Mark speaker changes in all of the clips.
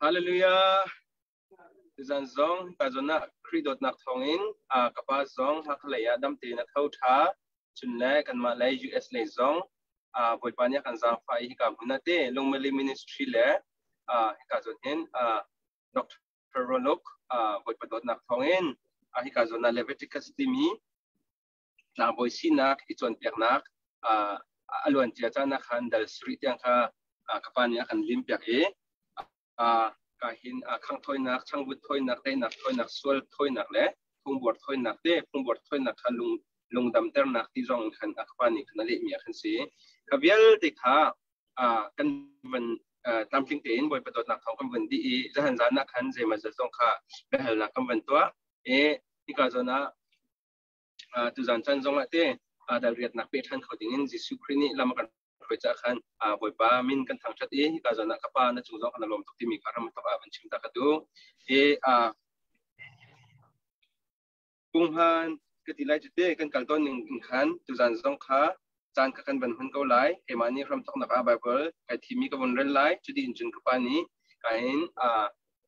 Speaker 1: Hallelujah. Tuzan zong ka zawn ah Khrih dawtnak thawngin ka pa zong Hakha lei ah dam tein a tho ṭha. Cun le kanmah lei US lei zong Bawipa nih a kan zaangfah i hika hmun ah te Lungmali Ministry le hika zawn hin Dr. Ronuk Bawipa dawtnak thawngin hika zawn ah Leviticus timi tlangbawi sinak i cawnpiaknak a luancia caan ah khan dal sarih tiang kha ka pa nih a kan limpiak i ka hin khangh thawinak, changvut thawinak, daihnak thawinak, sual thawinak le phungbuar thawinak te phungbuar thawinak kha lung lungdamternak ti zong in khan a ka pa nih khan a lehmi a kan si. Kha vialte kha kan van tlamtling tein Bawipa dawtnak thawng kan van dih i zahan zan ah khan zeimaw zat zong kha biahalnak kan van tuah i hika zawn ah tuzan caan zong ah te dal riatnak pe ṭhan kho ding in Jesuh Khrih nih lam a kan hruai caah khan Bawipa min kan thangṭhat i hika zawn ah ka pa na cung zong kan lawm tuk timi kha ram tok ah van chim ta ka tu i punghan ka ti lai cu te kan kal tawn ning in khan tuzan zong kha caan kha kan van hun ko lai. Keimah nih hramthoknak ah Bible kai thimi ka vun rel lai. Cuti in cun ka pa nih kain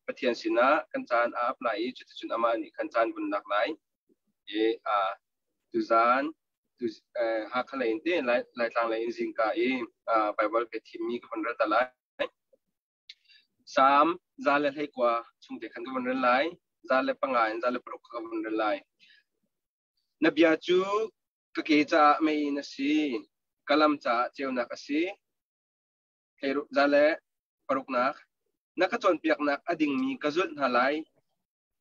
Speaker 1: Pathian sinah kan caan a ap lai i cuticun amah nih khan caan vun lak lai. I tuzan tu Hakha lei in te Laitlang lei in zingka i Bible kai thimmi ka vun rel ta lai. Salm 119 chung te khan ka vun rel lai. 105 in 106 ka vun rel lai. Na bia cu ka ke caah meiinn a si, ka lam caah ceunak a si. 106 Na ka cawnpiaknak a dingmi ka zulh hna lai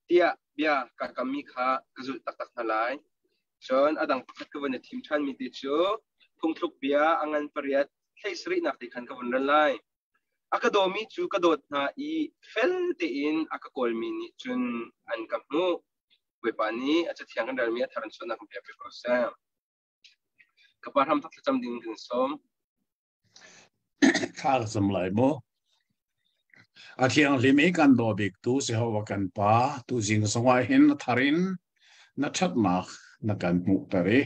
Speaker 1: tiah bia kaa kammi kha ka zulh taktak hna lai. Cun a dang pakhat ka vun i thim ṭhanmi te cu phungthluk bia a ngan pariat hlei sarihnak te khan ka vun rel lai. A ka dawmi cu ka dawt hna i fel tein a ka kawlmi nih cun an ka hmuh. Bawipa nih a cathiang kan relmi a thar in sualnak kan pek ve ko seh. Ka pa hram thak thlacam ding kan sawm.
Speaker 2: Thla ka cam lai mu. A thianghlim i kan daw bik tu Jehovah kan Pa, tu zing zongah hin na thar in na ṭhatnak na kan hmuhter i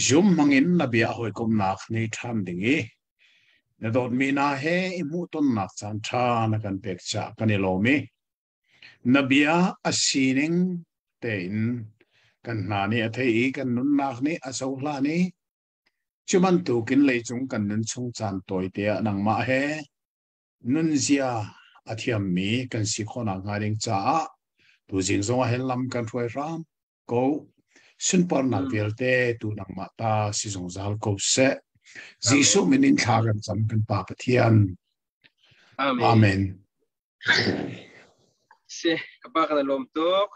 Speaker 2: zum hmangin na bia hawikomnak nei ṭhan ding i na dawtmi na he i hmuhtonnak caan ṭha na kan pek caah kan i lawm i Na bia a sining tein kan hna nih a theih i kan nunnak nih a cohlan i cu bantukin leicung kan nun chung caan tawite ah nangmah he nunzia a thiammi kan si khawhnak hnga ding caah tuzing zong ah hin lam kan hruai hram ko. Sunparnak vialte tu nangmah ta si zungzal ko seh. Jesuh min in thla kan cam kan Pa Pathian.
Speaker 1: Amen.
Speaker 2: Amen.
Speaker 1: Si, ka pa kan lawm tuk.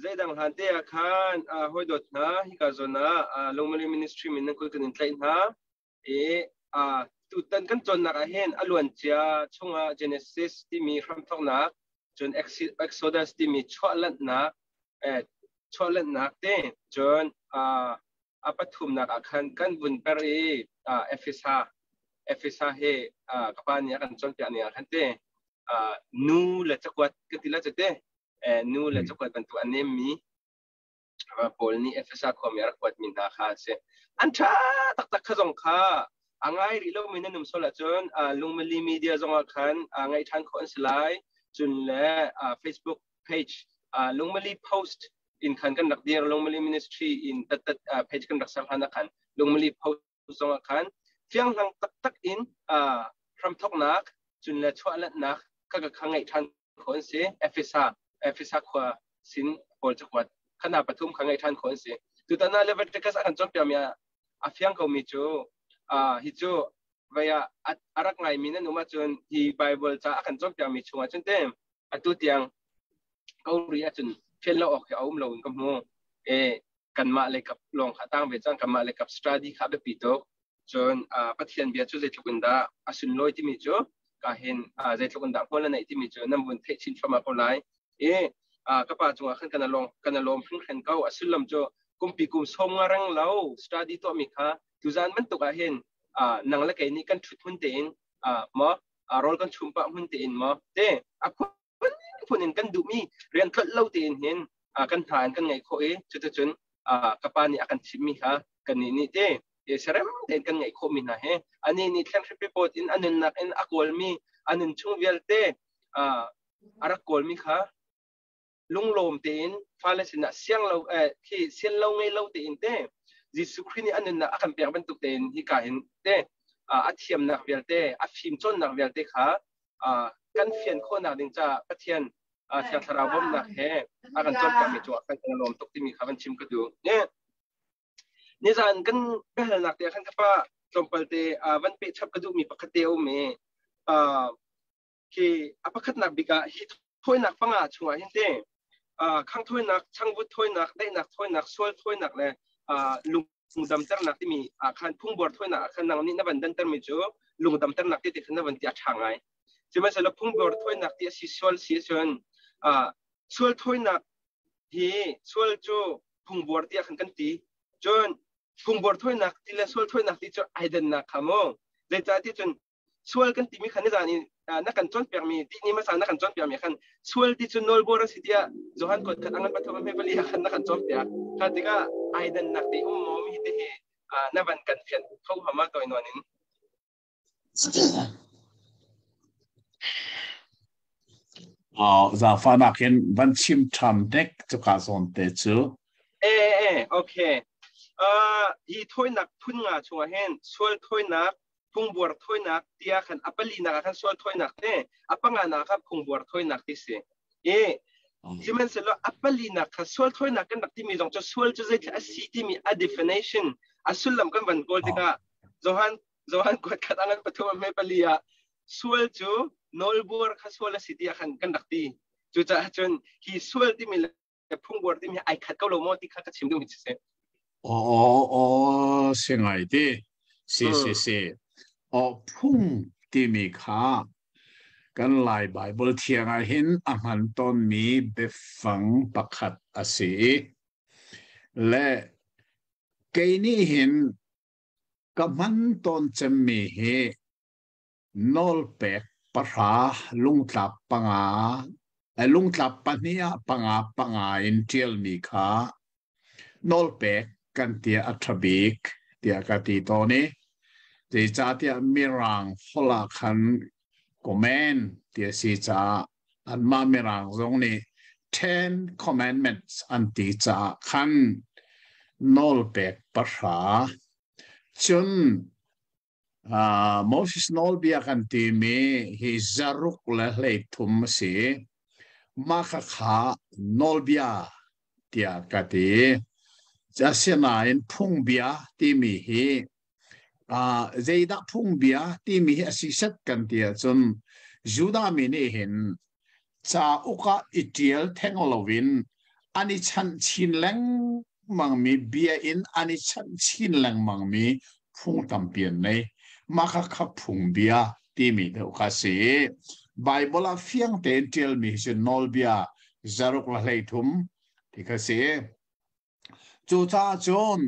Speaker 1: Zeidang hlan te ah khan hawi dawt hna hika zawn ah Lungmali Ministry min nan kul kan in tlaih hna. I tutan kan cawnnak ah hin a luancia chungah Genesis timi hramthawknak cun Exodus timi chuahlanhnak chuahlanhnak te cun a pathumnak ah khan kan vun per i Efesa Efesa he ka pa nih a kan cawnpiak ning ah khan te nu le cakuat ka ti la cu te nu le cakuat bantuk a nemmi Paul nih Efesa khuami a rak kuatmi hna kha a si. An ṭha taktak kha zong kha a ngai rih lomi nan um sual ahcun Lungmali media zongah khan ngaih ṭhan khawh an si lai. Cun le Facebook page Lungmali post in khan kan rak dir. Lungmali ministry in tat page kan rak ser hlan ah khan Lungmali post zongah khan fianghlang taktak in hramthawknak cun le chuahlanhnak kha ka kha ngaih ṭhan khawh an si. Efesa Efesa khua sin Paul cakuat khana pathum kha ngaih ṭhan khawh an si. Tutan ah Leviticus a kan cawnpiakmi ah a fiang komi cu hi cu vei ah a rak ngaimi nan um ahcun hi Bible ca a kan cawnpiakmi chungah cun te atu tiang ko ri ahcun fian lo awk hi a um lo in ka hmu. E kanmah le kap lawng kha tang ve cang kanmah le kap study kha biapi tuk. Cun Pathian bia cu zeitluk in dah a sunlawi timi cu ka hin zeitluk in dah hmual a neih timi cu nan vun theih chin thluahmah ko lai. I ka pa cungah khan kan lawm kan lawm hringhran ko. A sullam cu kumpi kum sawm nga reng lo study tuahmi kha tuzan bantuk ah hin nang le kei nih kan ṭhut hmun tein maw rawl kan chum pah hmun tein maw te a phun in kan duhmi rian tlolh lo tein hin kan hna in kan ngaih khawh i cuticun ka pa nih a kan chimmi kha kan nih nih te. Serem tein kan ngeih khawhmi hna he ani nih thlenghripi pawt in a nunnak in a kawlmi, a nun chung vialte a rak kawlmi kha lunglawm tein fale sinah siang lo khi sian lo ngei lo tein te Jesuh Khrih nih a nunnak a kan pek bantuk tein hika hin te a thiamnak vialte, a fim cawnnak vialte kha kan fian khawhnak ding caah Pathian Thiang Thlarau bawmhnak he a kan cawnpiakmi cungah kan kan lawm tuk timi kha van chim ka duh. Nizan kan biahalnak te ah khan ka pa tlawmpal te van peh chap ka duhmi pakhat te a um i khi a pakhatnak bik ah hi thawinak panga chungah hin te khang thawinak, changvut thawinak, daihnak thawinak, sual thawinak le lungdamternak timi ah khan phungbuar thawinak ah khan nang nih na van dantermi cu lungdamternak ti ti khan na van ti a ṭha ngai. Sihmanhsehlaw phungbuar thawinak ti a si sual si ahcun sual thawinak hi sual cu phungbuar tiah khan kan ti. Cun phungbuar thawinak ti le sual thawinak ti cu ai dannak kha mu. Zeicah ti cun sual kan timi khan nizan in na kan cawnpiakmi ti ni hmasa na kan cawnpiakmi khan sual ti cu nawlbuar a si tiah Johan kuat khat angan pathum hme pali ah khan na kan cawnpiak. Kha tikah ai dannak te um maw mi te hi na van kan fian kho hama toi nawn in.
Speaker 2: Zaangfahnak in van chim ṭhan hnek cuka zawn te cu.
Speaker 1: Okay. Hi thawinak phun nga chungah hin sual thawinak, phungbuar thawinak tiah khan a palinak ah khan sual thawinak te, a panganak ah khan phungbuar thawinak ti si. I sihmanhsehlaw a palinak kha sual thawinak kan rak timi zong cu sual cu zeitluk a si timi a definition, a sullam kan van kawl tikah Johan Johan kuat khat angan pathum a hme pali ah sual cu nawlbuar kha sual a si tiah khan kan rak ti. Cucaah cun hi sual timi le phungbuar timi ai khat ko lo maw ti kha ka chim duhmi si.
Speaker 2: Aw, si ngai ti. Si si si. Aw, phung timi kha kan Lai Bible thiang ah hin a hman tawnmi biafang pakhat a si i le kei nih hin Ka hman tawn cemmi hi nawlpek pahra lungtlap panga lungtlap pahnih ah panga panga in ṭialmi kha nawlpek kan tiah a ṭha bik tiah ka ti tawn i zeicahtiah Mirang holh ah khan command ti a si caah anmah Mirang zong nih Ten Commandments an ti caah khan nawlpek pahra cun Moses nawlbia kan timi hi zaruk le hleithum a si. Mah khakha nawlbia tiah ka ti. Asinain phungbia timi hi Zeidah phungbia timi hi a si set kan ti ahcun Judah mi nih hin cauk ah i ṭial theng loin an i chanh chin lengmangmi bia in an i chanh chin lengmangmi phung tampi an nei. Mah kha phungbia timi deuh kha a si i Baibal ah fiang tein ṭialmi hi cu nawlbia zaruk le 13 ti kha si. Cucaah cun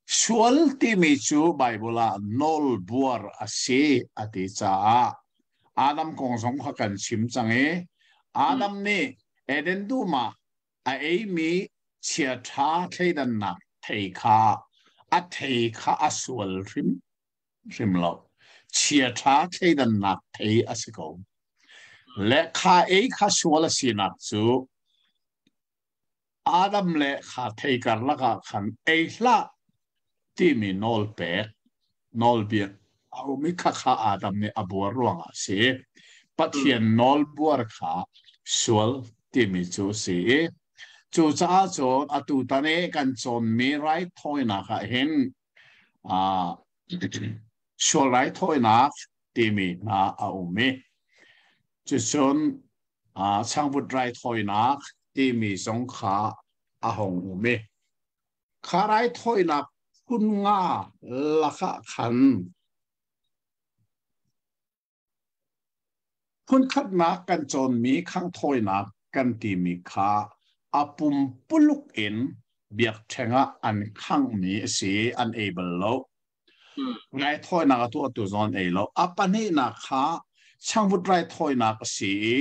Speaker 2: sual timi cu Baibal ah nawlbuar a si a ti caah Adam kong zong kha kan chim cang i Adam nih Eden dum ah a eimi chiaṭha thleidannak thei kha a thei kha a sual hrimhrim lo. Chiaṭha thleidannak thei a si ko. Le kha ei kha sual a sinak cu Adam le kha thei karlak ah khan ei hlah timi nawl pek nawlbia a um i khakha Adam nih a buar ruangah a si. Pathian nawl buar kha sual timi cu a si i cucaah cun atu tan i kan cawnmi raithawinak ah hin sual raithawinak timi hna a um i cucun changvut raithawinak timi zong kha a hung um i kha raithawinak phun nga lakah khan Phunkhatnak kan cawnmi khanghthawinak kan timi kha a pumpuluk in biakṭheng ah an khanghmi a si, an ei bal lo. Raithawinak a tuahtu zong an ei lo. A pahnihnak kha changvut raithawinak a si i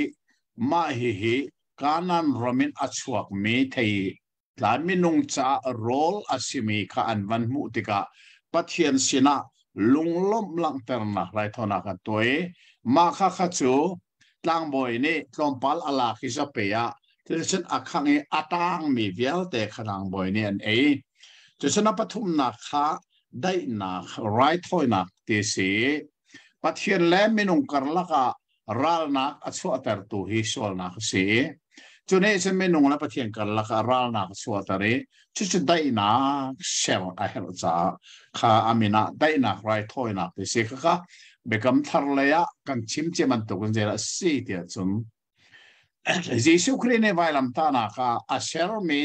Speaker 2: mah hihi Kanaan ram in a chuakmi thei. Tlai minung caah rawl a simi kha an van hmuh tikah Pathian sinah lunglawmh langhternak raithawinak an tuah i mah kha kha cu tlangbawi nih tlawmpal a lak i zape ah cuticun a khangh i a taangmi vialte kha tlangbawi nih an ei. Cucun a pathumnak kha daihnak raithawinak ti a si i Pathian le minung karlak ah ralnak a chuahtertu hi sualnak a si i cu nih cun minung le Pathian karlak ah ralnak a chuahter i cucu daihnak ser a herh caah kha a min ah daihnak raithawinak ti si. Khakha Biakam Thar lei ah kan chim cia bantukin zeidah a si tiah cun Jesuh Khrih nih vailamtahnak ah a sermi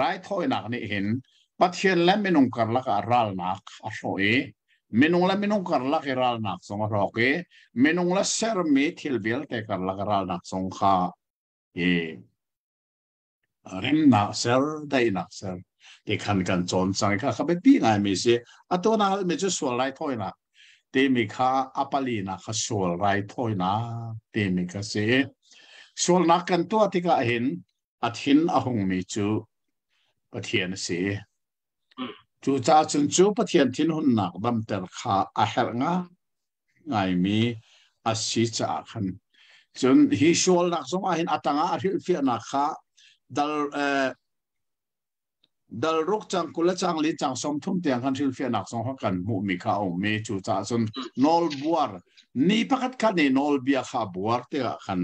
Speaker 2: Raithawinak nih hin Pathian le minung karlak ah ralnak a hrawh i minung le minung karlak i ralnak zong a hrawk i minung le sermi thil vialte karlak i ralnak zong kha i remnak ser, daihnak ser ti khan kan cawn cang i kha kha biapi ngaimi si. Atu na halmi cu sual raithawinak timi kha a palinak kha sual raithawinak timi kha si. Sualnak kan tuah tikah hin a thin a hungmi cu Pathian a si. Cucaah cun cu Pathian thinhunnak damter kha a herh ngaimi a si caah khan cun hi sualnak zong ah hin a tangah a hrilhfiahnak kha dal dal ruk cang 20 le cang li cang 30 tiang kan hrilhfiahnak zong kha kan hmuhmi kha a um i cucaah cun nawl buar ni pakhat khat nih nawlbia kha buar tikah khan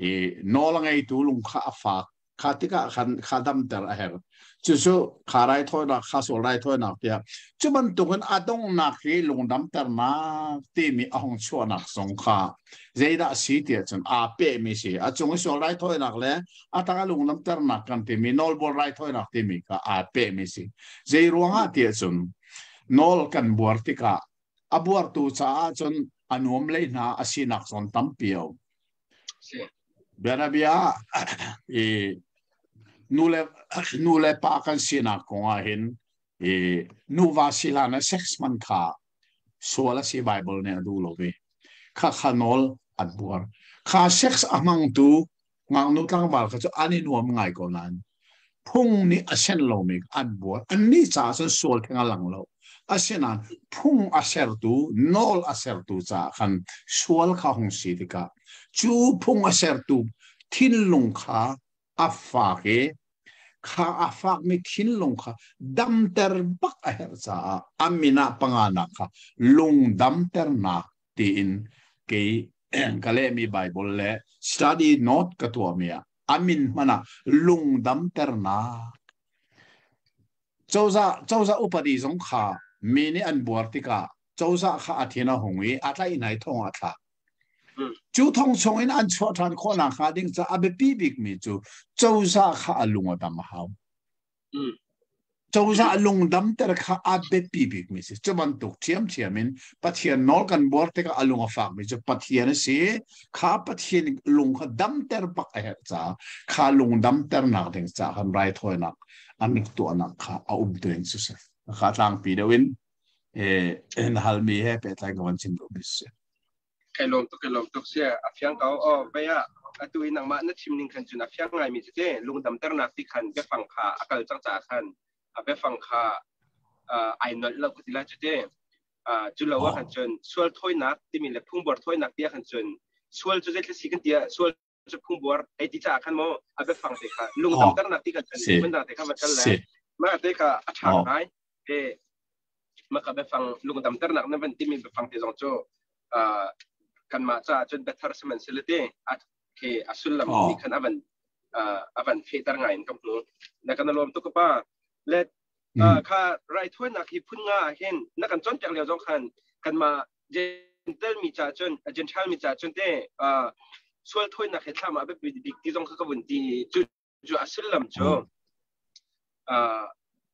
Speaker 2: i nawl a ngeitu lung kha a fak kha tikah khan kha damter a herh cucu kha raithawinak kha sual raithawinak tiah cu bantukin a donghnak hi lungdamternak timi a hung chuahnak zong kha zeidah si tiah cun aa pehmi si a cung i sual raithawinak le a tang a lungdamternak kan timi nawlbuar raithawinak timi kha aa pehmi si zei ruangah tiah cun nawl kan buar tikah a buartu caah cun a nuam lei hna a sinak zawn tampi a um. Bianabia i nu le nu le pa kan sinak kong ah hin i nuva si hlan ah sex man kha sual a si Bible nih a duh lo i kha kha nawl an buar. Kha sex a hmangtu ngaknu tlangval kha cu an i nuam ngai ko nain phung nih a sen lomi an buar annih caah cun sual theng a lang lo asinain phung a sertu nawl a sertu caah khan sual kha hung si tikah cu phung a sertu thinlung kha a fak i kha a fakmi thinlung kha damter bak a herh caah a min ah panganak kha lung damternak tiin kei ka lehmi Bible le study note ka tuahmi ah a min hmanh ah lungdamternak cozah cozah upadi zong kha mi nih an buar tikah cozah kha a thin a hung i a tlaih hna i thong a thlak cu thong chung in an chuah ṭhan khawh nak hnga ding ca a biapi bikmi cu cozah kha a lung a dam a hau Cozah lungdamter kha a biapi bikmi si. Cu bantuk ṭhiamṭhiam in Pathian nawl kan buar tikah a lung a fakmi cu Pathian a si. Kha Pathian lung kha damter bak a herh caah kha lung damternak ding caah khan raithawinak an rak tuahnak kha a um tu in siseh. Kha tlangpi deuh in na halmi he pehtlai ka van chim duhmi si.
Speaker 1: Kai lawm tuk, kai lawm tuk sia. A fiang ko. Oh, baya atu i nangmah na chim ning khan cun a fiang ngaimi cu te lungdamternak ti khan biafang kha a kal cang caah khan a biafang kha ai nolh lo ka ti lai cu te. Cu lo ah khan cun sual thawinak timi le phungbuar thawinak ti ah khan cun sual cu zeitluk si kan ti ah sual cu phungbuar hei ti caah khan maw a biafang te kha lungdamternak ti khan cun phundang te kha va kal le mah te kha a ṭha ngai. E maka biafang lungdamternak na van timi biafang te zong cu kanmah caah cun biathar sihmanhsehlaw te khi a sullam nih khan avan avan fehter ngai in ka hmu na kan lawm tuk pa le kha raithuanak hi phun nga hin na kan cawnpiak lio zong khan kanmah Gentile mi caah cun Gentile mi caah cun te sual thawinak he thlam ah biapi bik ti zong kha ka vun ti cu cu a sullam cu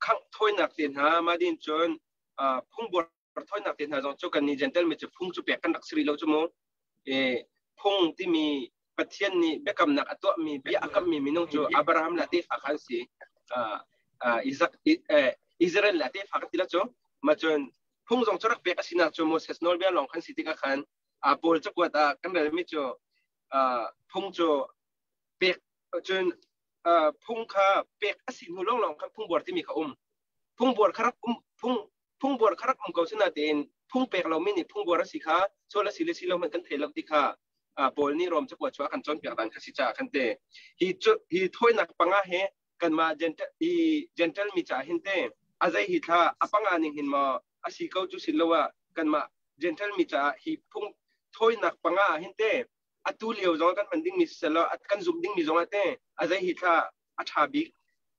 Speaker 1: khangh thawinak te hna mah din cun phungbuar thawinak te hna zong cu kan nih Gentile mi cu phung cu pek kan rak si rih lo cu mu phung timi Pathian nih biakamnak a tuahmi bia a kammi minung cu Abraham le a tefa kha an si Isaac Israel le a tefa kan ti la cu ma cun phung zong cu rak pek a sinak cu Moses nawlbia lawng khan si tikah khan Paul cakuat ah kan relmi cu phung cu pek cun. Phung kha pek a si hnu lawnglawng khan phungbuar timi kha um. Phungbuar kha rak um phung phungbuar kha rak um ko sinatein phung pek lomi nih phungbuar a si kha sual a si le si lo hmanh kan thei lo ti kha Paul nih Rom cakuat chuah kan cawnpiak dan kha si caah kan te. Hi hi thawinak panga he kanmah Gentle hi Gentle mi caah hin te a zei hi thla a panga ning hin maw a si ko cu sin lo ah kanmah Gentle mi caah hi phung thawinak panga ah hin te atu lio zong kan hman dingmi siseh kan zumh dingmi zong ah te a zei hi thla a ṭha bik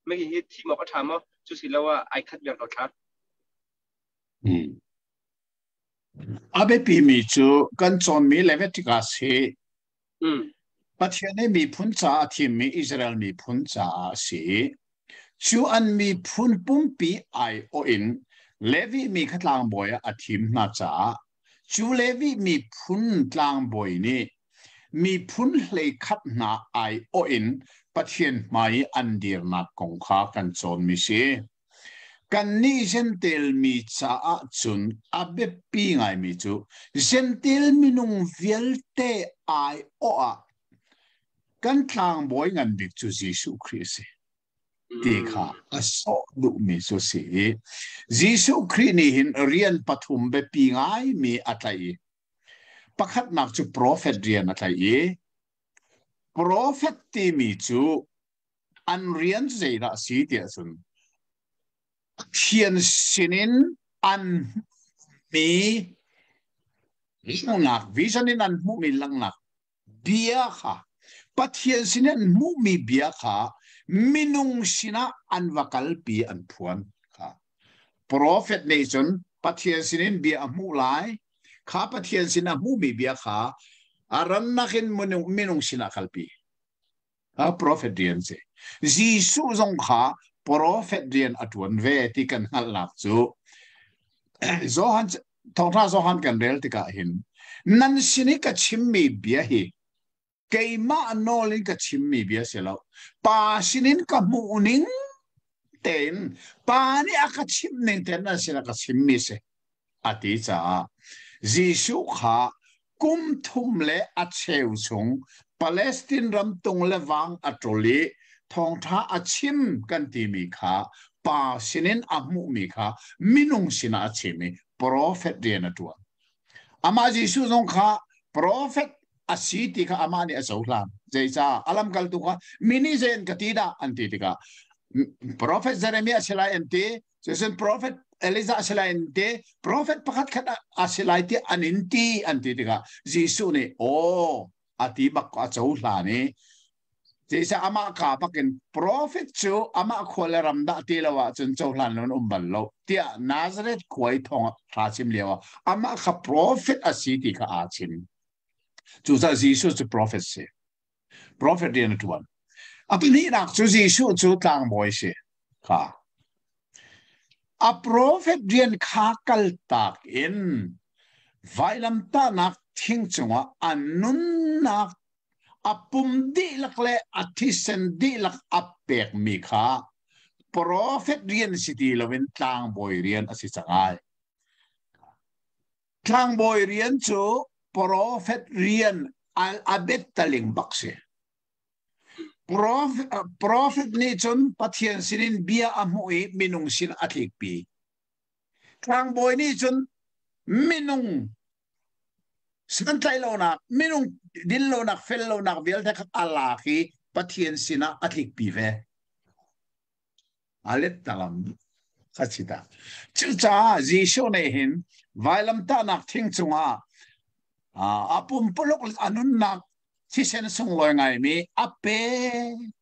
Speaker 1: mei hi thim awk a ṭha maw cu si lo ah ai khat viar ko thla.
Speaker 2: A biapi mi cu kan cawnmi Leviticus hi Pathian nih miphun caah a thimmi Israel miphun caah a si i cu an miphun pumpi aiawh in Levi mi kha tlangbawi ah a thim hna caah cu Levi miphun tlangbawi nih miphun hleikhat hna aiawh in Pathian hmai i an dirnak kong kha kan cawnmi si. Kannih Jentail mi caah cun a biapi ngaimi cu Jentail minung vialte aiawh ah kan tlangbawi ngan bik cu Jesuh Khrih a si ti kha a sawh duhmi cu a si i Jesuh Khrih nih hin rian pathum biapi ngaimi a tlaih i pakhatnak cu profet rian a tlaih i profet timi cu an rian cu zeidah a si tiah cun Pathian sinin an hmuhmi langhnak vision in an hmuhmi langhnak bia kha Pathian sinin an hmuhmi bia kha minung sinah an va kalpi an phuan kha Prophet nih cun Pathian sinin bia a hmuh lai kha Pathian sin a hmuhmi bia kha a rannak in minung, minung sinah kalpi A prophet rian si. Jesuh zong kha prophet rian a ṭuan ve ti kan hngalhnak cu Johan thawngṭha Johan kan rel tikah hin nan sin i ka chimmi bia hi keimah nawl in ka chimmi bia si lo. Pa sinin ka hmuh ning tein pa nih a ka chimh ning tein nan sin a ka chimmi si. A ti caah Jesuh kha kum thum le a cheu chung Palestine ram tung le vang a ṭul i thawngṭha a chim kan timi kha pa sinin a hmuhmi kha minung sinah a chim i profet rian a ṭuan. Amah Jesuh zong kha profet a si ti kha amah nih a cohlan. Zeicah a lamkaltu kha mi nih zei an ka ti dah an ti tikah profet Jeremiah si lai an ti, Cucun profet Elijah si lai an ti, profet pakhat khat a si lai ti an in ti an ti tikah Jesuh nih aw a ti bak a cohlan i Zeicah amah ka bakin profet cu amah khua le ram dah ti lo ahcun cohlan lo in um bal lo tiah Nazareth khua i thawng thla chim lio ah amah kha profet a si ti kha aa chim. Cucaah Jesuh cu profet si. Profet rian a ṭuan. A pahnihnak cu Jesuh cu tlangbawi si kha. A profet rian kha kaltak in vailamtahnak thing cungah a nunnak a pum dihlak le a thisen dihlak a pekmi kha profet rian si ti loin tlangbawi rian a si cang ai. Tlangbawi rian cu profet rian a bettaling bak si. Profet nih cun Pathian sinin bia a hmuh i minung sin a tlikpi. Tlangbawi nih cun minung santlaih lonak, minung din lonak, fel lonak vialte kha a lak i Pathian sinah a tlikpi ve. A let talam kha si ta. Cucaah Jesuh nih hin vailamtahnak thing cungah a pumpuluk a nunnak thisen sunglawi ngaimi a pe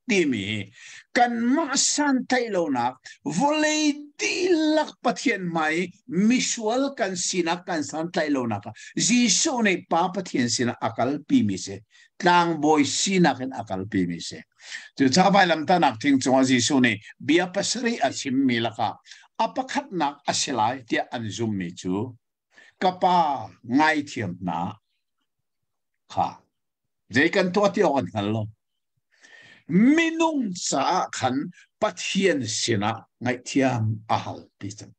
Speaker 2: timi kanmah santlaih lonak vawlei dihlak Pathian hmai misual kan sinak kan santlaih lonak ah Jesuh nih Pa Pathian sinah a kalpimi si tlangbawi sinak in a kalpimi si. Cucaah vailamtahnak thing cungah Jesuh nih bia pasarih a chimmi lakah a pakhatnak a si lai tiah an zummi cu ka pa ngaithiam hna kha zei kan tuah ti awk an hngal lo. Minung caah khan Pathian sinah ngaihthiam a hal ti cang.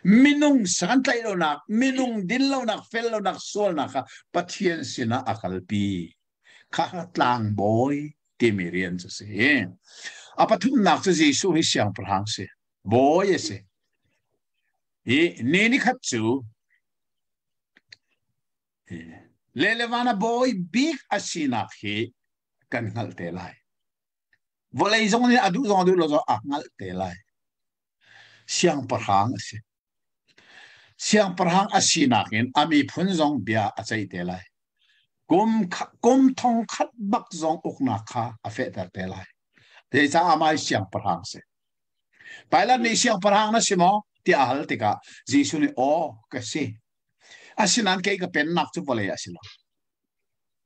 Speaker 2: Minung santlaih lonak, minung din lonak, fel lonak, sualnak kha Pathian sinah a kalpi. Kha tlangbawi. timi rian cu si. A pathumnak cu Jesuh hi siangpahrang si. Bawi a si. Hi ni ni khat cu lelevan a bawi bik a sinak hi kan hngalh te lai. Vawlei zong nih a duh zong a duh lo zong a hngalh te lai. Siangpahrang a si. Siangpahrang a sinak in a miphun zong bia a ceih te lai. Kum, kum thong khat bak zong uknak kha a fehter te lai. Zeicah amah hi siangpahrang a si. Pilate nih siangpahrang na si maw? tiah a hal tikah Jesuh nih aw ka si. Asinain kei ka pennak cu vawlei ah a si lo.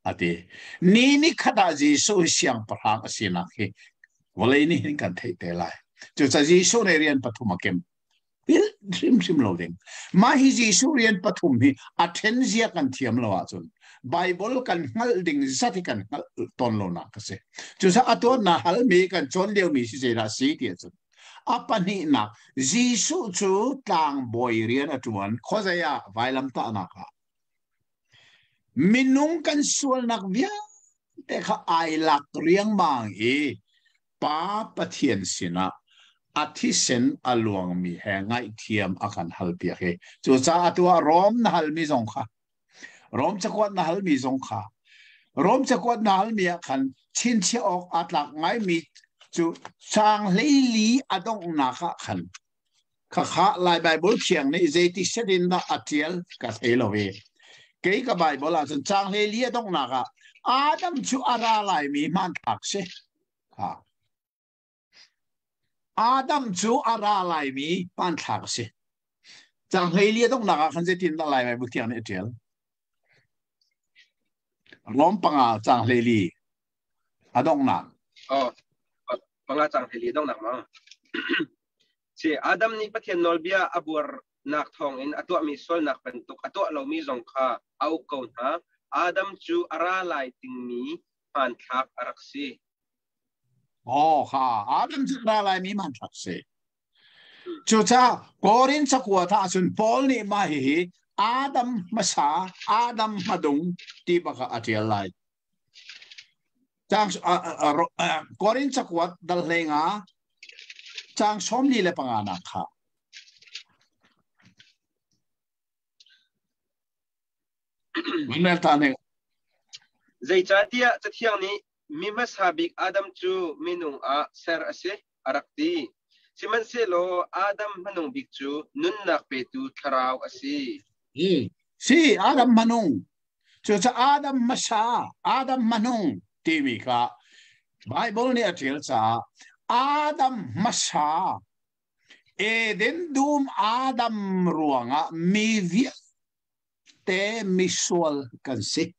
Speaker 2: A ti. Ni ni khat ah Jesuh hi siangpahrang a sinak hi vawlei nih hin kan theih te lai. Cucaah Jesuh nih rian pathum a kemh. Philh hrimhrim lo ding. Mah hi Jesuh rian pathum hi a ṭhen zia kan thiam lo ahcun Bible kan hngalh ding zat hi kan hngalh tawn lonak a si. Cucaah a tuan na halmi kan cawn liomi si zeidah si ti ahcun a pahnihnak Jesuh cu tlangbawi rian a ṭuan khuazei ah vailamtahnak ah minung kan sualnak vialte kha ai lak riangmang i Pa Pathian sinah a thisen a luangmi he ngaihthiam a kan halpiak i cucaah atu ah Rom na halmi zong kha Rom cakuat na halmi zong kha Rom cakuat na halmi ah khan chinchiah awk aa tlak ngaimi cu sang hleili a donghnak ah khan khakha Lai Baibal thiang nih zeiti set in dah a ṭial ka thei lo i kei ka Baibal ah cun caang hleili a donghnak ah Adam cu a ra laimi hmanthlak si. Ha. Adam cu a ra laimi hmanthlak a si. Caang hleili a donghnak ah khan zeitin dah Lai Baibal thiang nih a ṭial? Rom 5 caang 14 a donghnak.
Speaker 1: Oh, 5 caang 14 donghnak ma? Si Adam nih Pathian nawlbia a buarnak thawngin a tuahmi sualnak bantuk a tuah lomi zong kha a uk ko hna. Adam cu a ra lai dingmi hmanthlak a rak si.
Speaker 2: Oh, kha Adam cu a ra laimi hmanthlak si. Cucaah Korin cakuat ah cun Paul nih mah hihi Adam hmasa, Adam hmadung ti bak ah a ṭial lai. Caang Korin cakuat dal 15 caang 45 nak kha. Mel ta nih.
Speaker 1: Zeicahtiah Cathiang nih mi hmasa bik Adam cu minung ah ser a si, a rak ti. Sihmanhsehlaw Adam hmanung bik cu nunnak petu thlarau a si.
Speaker 2: Si, Adam hmanung. Cucaah Adam hmasa, Adam hmanung timi kha Bible nih a ṭial caah Adam hmasa Eden dum Adam ruangah mi vialte misual kan si.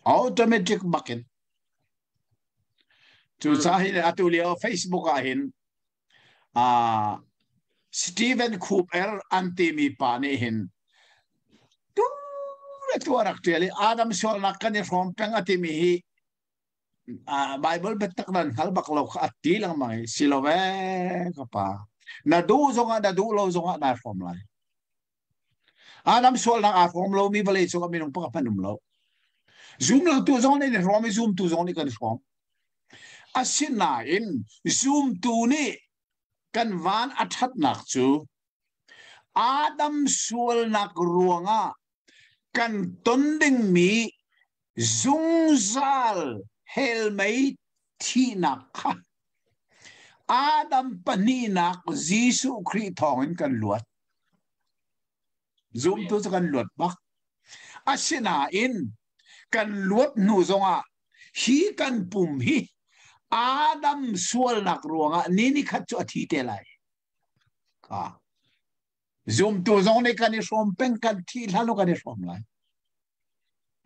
Speaker 2: Automatic bakin. Cucaah hin atu lio Facebook ah hin Steven Cooper an timi pa nih hin tu le tu a rak ṭial i Adam sualnak kan i hrawm peng a timi hi Bible biatak nan hngal bak lo kha a ti lengmang i si lo ee ka pa na duh zongah na duh lo zongah naa hrawm lai. Adam sualnak aa hrawm lomi vawlei cungah minung pakhat hmanh um lo. Zum lotu zong nih an hrawm i zumtu zong nih kan hrawm. Asinain zumtu nih kan van a ṭhatnak cu Adam sualnak ruangah kan ton dingmi zungzal hell mei thihnak kha Adam pahnihnak Jesuh Khrih thawngin kan luat. Zumtu cu kan luat bak. Asinain kan luat hnu zongah hi kan pum hi Adam sualnak ruangah ni ni khat cu a thi te lai. Ka zumtu zong nih kan i hrawm peng kan thi hlan kan i hrawm lai.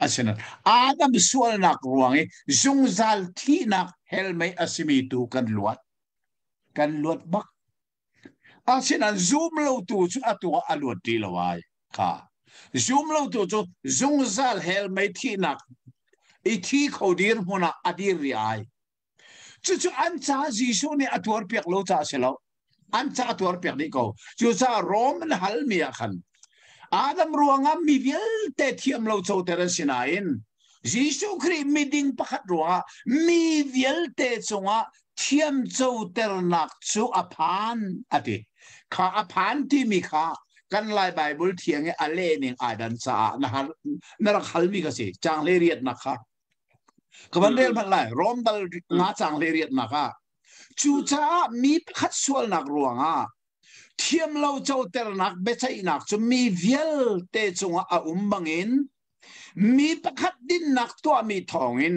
Speaker 2: Asinain Adam sualnak ruang i zungzal thihnak hell mei a simi tu kan luat. Kan luat bak. Asinain zum lotu cu atu ah a luat ti lo ai kha. Zum lotu cu zungzal hell mei thihnak i thi kho dirhmun ah a dir rih ai. Cucu an ca Jesuh nih a tuarpiak lo caah si lo. An ca a tuarpiak dih ko. Cucaah Rom an halmi ah khan Adam ruangah mi vialte thiam lo coter an si nain
Speaker 3: Jesuh Khrih miding pakhat ruangah mi vialte cungah thiamcoternak cu a phan a ti. Kha a phan timi kha kan Lai Bible thiang i a lehning ai dan caah na har na rak halmi ka si. Caang hlei riatnak kha. Ka van rel hmanh lai. Rom dal nga caang hlei riatnak ah. Cucaah mi pakhat sualnak ruangah thiamlo coternak biaceihnak cu mi vialte cungah a um bangin mi pakhat dinnak tuahmi thawngin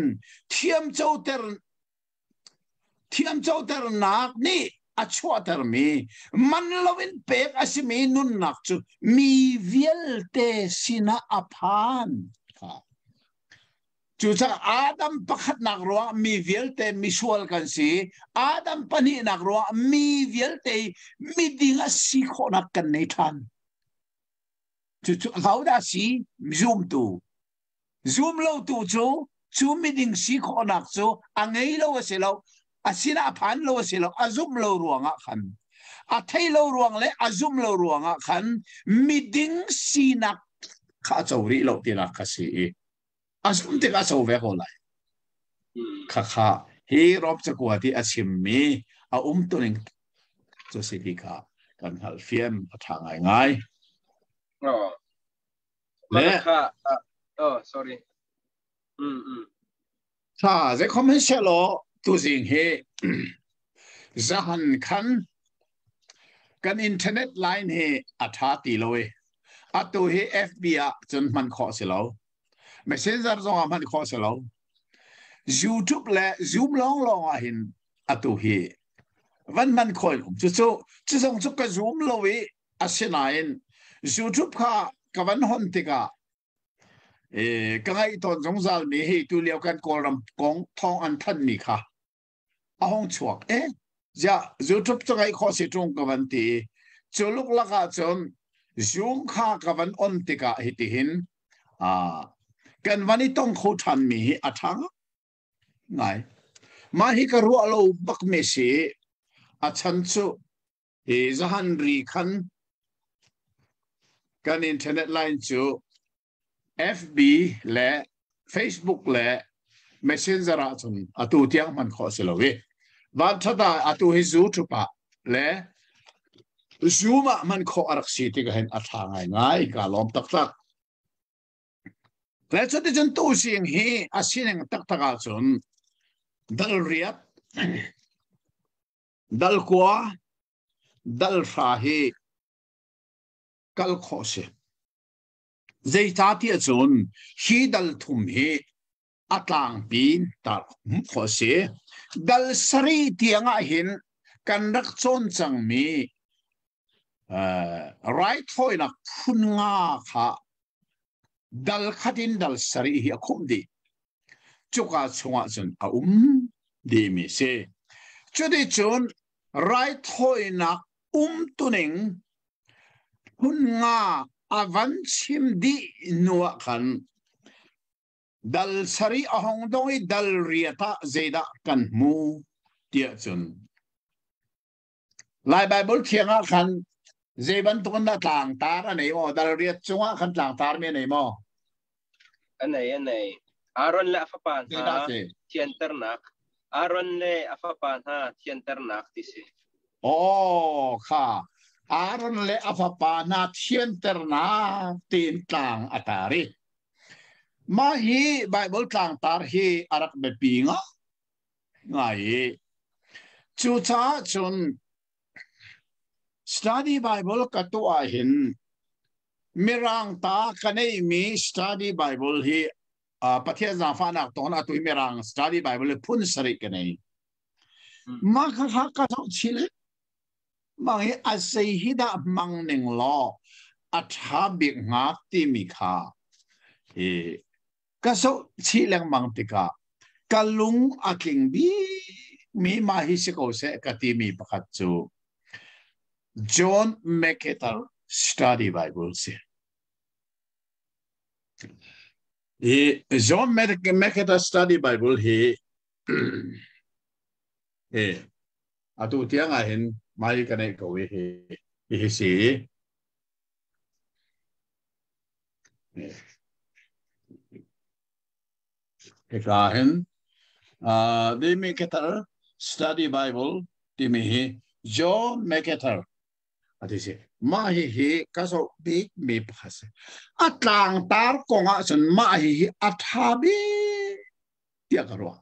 Speaker 3: thiamcoternak nih a chuahtermi man loin pek a simi nunnak cu mi vialte sinah a phan. Cucaah Adam pakhatnak ruangah mi vialte misual kan si. Adam pahnihnak ruangah mi vialte miding a si khawhnak kan nei ṭhan. Cucu ahodah si? Zumtu. Zum lotu cu cu miding si khawhnak cu a ngei lo a si lo. A sinah a phan lo a si lo. A zumh lo ruangah khan. A thei lo ruang le a zumh lo ruangah khan miding sinak kha a co rih lo tinak kha si i a zum tikah a co ve ko lai. Khakha hi Rom cakuat i a chimmi a umtuning cu si ti kha kan hngalhfian a ṭha ngaingai.
Speaker 1: Oh. Le kha oh sorry. Mm mm.
Speaker 3: Tha zei khom hin selaw tuzing hi zahan khan kan internet line hi a ṭha ti lo i atu hi FB ah cun hman khawh si lo. Messenger zong ah hman khawh si lo. YouTube le Zoom lawnglawng ah hin atu hi van hman khawh in um. Cucu cu zong cu ka zoom lo i asinain YouTube kha ka van hon tikah ka ngaih tawn zungzal mi hi tu lio kan Kawlram kong thawng an thanh mi kha a hong chuak e ja YouTube cu ngaih khawh si ṭung ka van ti cu luklak ah cun Zoom kha ka van on tikah hitihin kan van i tong kho ṭhan mi hi a ṭha ngai. Mah hi ka ruah lo bak mi si. A chan cu hi zahan ri khan kan internet line cu FB le Facebook le Messenger ah cun atu tiang hman khawh si lo i vanṭhat ah atu hi YouTube ah le Zoom ah hman khawh a rak si tikah hin a ṭha ngaingai ka lawm taktak. Le cuticun tusing hi a sining taktak ahcun dal riat, dal kua, dal hra hi kal khawh si. Zeicahtiah cun hi dal thum hi a tlangpi tar khawh a si. Dal sarih tiang ah hin kan rak cawn cangmi raithawinak phun nga kha dal khat in dal sarih hi a khumh dih. Cuka chungah cun a um dihmi si. Cuticun raithawinak umtuning phun nga a van chim dih hnuah khan dal sarih a hong dong i dal riat ah zeidah kan hmu tiah cun Lai Bible thiang ah khan zei bantuk in dah tlangtar a nei maw? Dal riat cungah khan tlangtar mi a nei maw?
Speaker 1: A nei, a nei. Aaron le a fapa hna thianternak. Aaron le a fapa hna thianternak ti si.
Speaker 3: Oh, kha. Aaron le a fapa hna thianternak tiin tlang a tar i. Mah hi Bible tlangtar hi a rak biapi nga ngai i cucaah cun study Bible ka tuah hin Mirang ta ka neihmi study Bible hi Pathian zaangfahnak tawn atu hi Mirang study Bible hi phun sarih ka nei. Mah kha kha ka zoh chih le mah hi a zei hi dah hmang ning law a ṭha bik hnga timi kha hi ka zoh chih lengmang tikah ka lung a tling bikmi mah hi si ko seh ka timi pakhat cu John MacArthur Study Bible si. Hi John MacArthur Study Bible hi hi atu tiang ah hin mai ka neih ko i hi hi si. Hika hin The MacArthur Study Bible timi hi John MacArthur ati si. Mah hi hi ka zoh bik mi pakhat si. A tlangtar kong ah cun mah hi hi a tha bik tiah ka ruah.